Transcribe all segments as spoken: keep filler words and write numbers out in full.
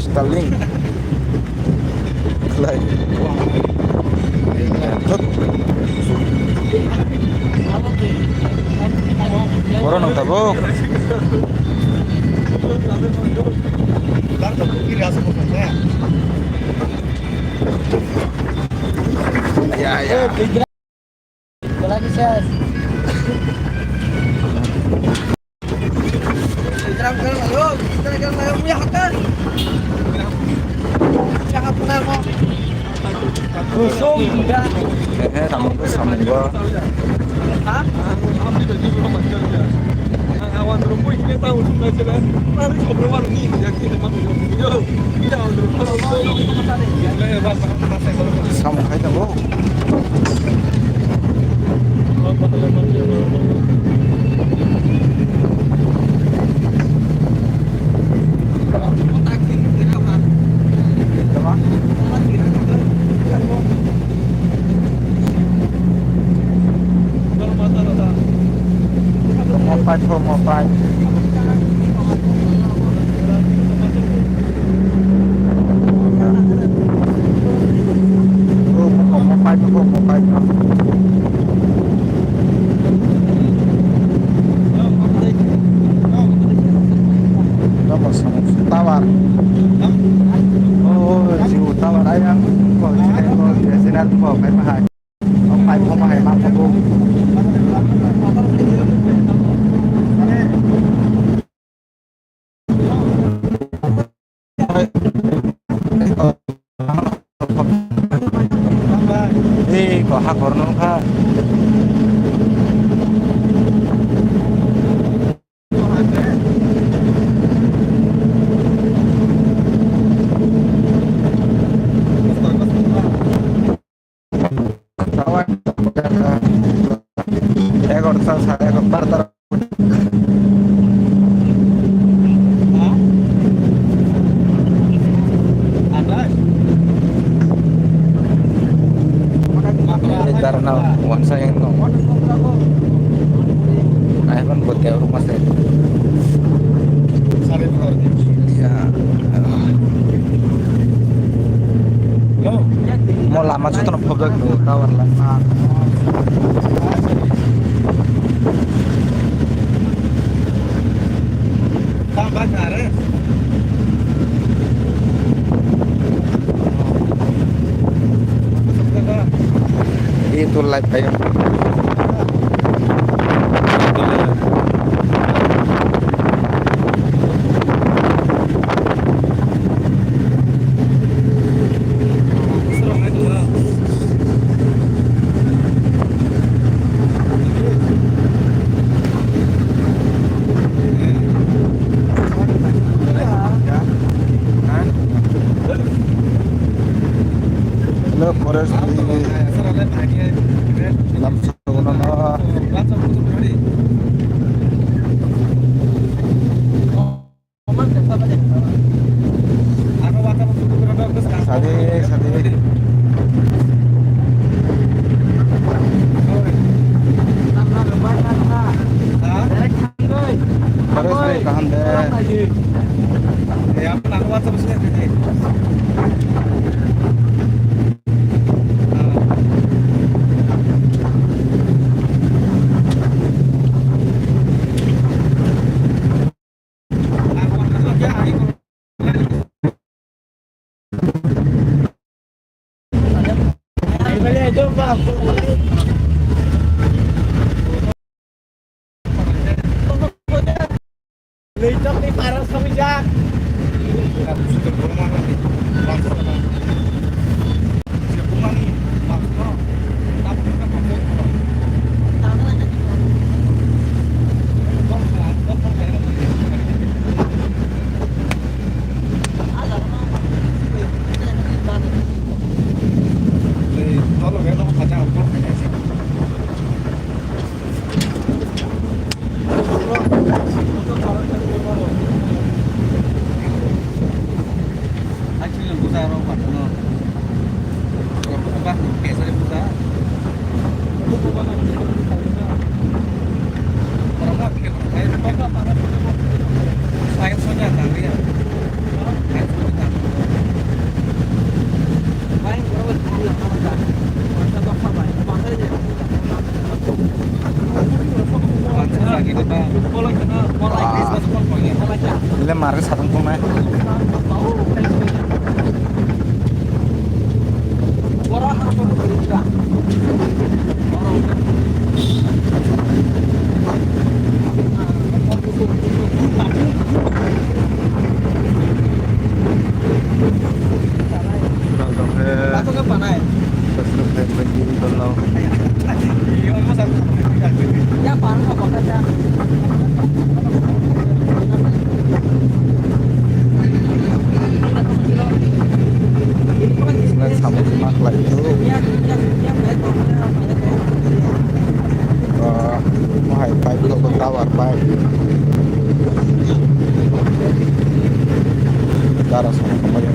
Starlink. Lai. Thut. Borok nang tabuk. Ya, ya. Eh, eh, tamo khe samung bo. Samung khai tongo. Mopai pho, mopai. Mopai pho, mopai pho. Tower. Oh, Jio tower ayang. Kok sini, kok sini, kok sini. Ei, kok hakor nung kha. Egarota, sare egarota. Darna wansa yang no. Ai ban bote uru mase. Ya. Mo lama jotono phobjak do tower lama. Itu live kayo. Hello, forest. Lam. Sadi, sadi. Baru sih tahan deh. Ile market satung tongnai. Samung sima khlai tu. Ah, hai pipe to tower pipe. Dara sama kama ya.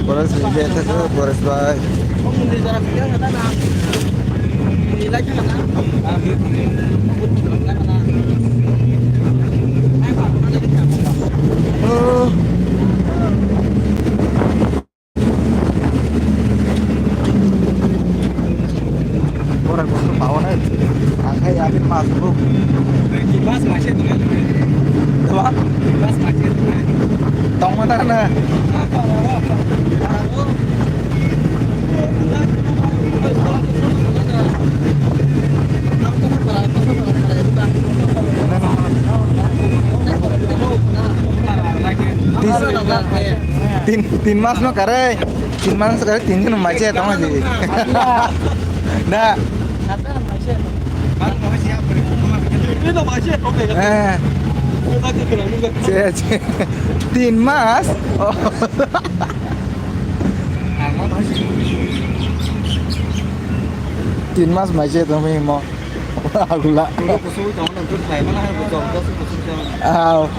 Boris, Boris bhai. Borai bostu pawanai. Ang khai yapin mas bu. Mas masih tu kan? Apa? Mas masih tu kan? Tong mana na? Tis-, tin, tin mas no kare. Tin mas kare, tin din mai che tong ji. Da. Eh. Che, che. Tin mas. Oh. Tin mas mai che tong mo. Agula. Aw.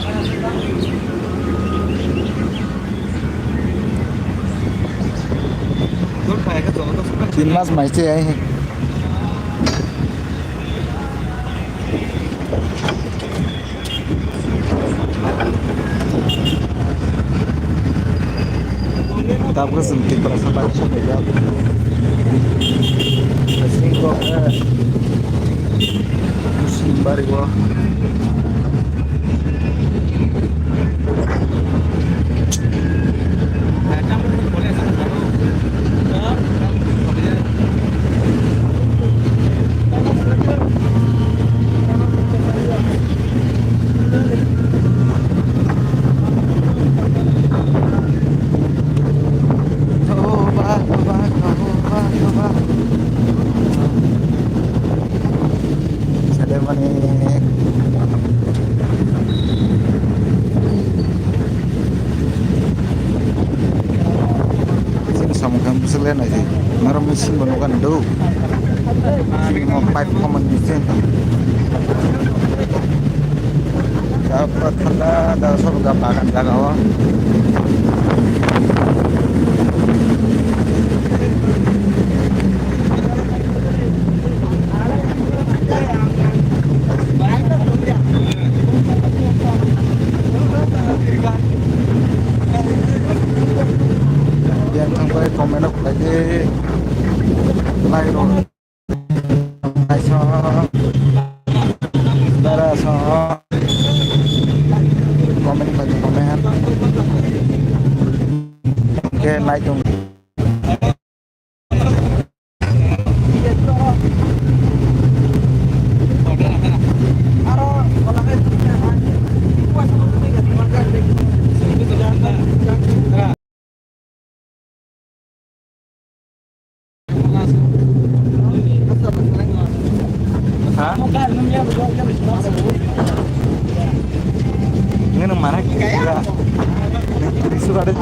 Tin mas mai che ai. Tabuk chwng Tiprasa bai sokphaijak. Singkok, eh, Muslim bari o. Toba, toba, toba, toba. Sale mani. Sini samung kami selai nai sih. Naro mesin bono kan do. Sini mau pipe common mesin. Dapat thanda, da sob ga bagan jaga o. Yang sampai komen apa lagi? Like dong. Like so. Dara so. Komen lagi komen. Oke, like dong. Ha? Ngano mana kira? Risu gari.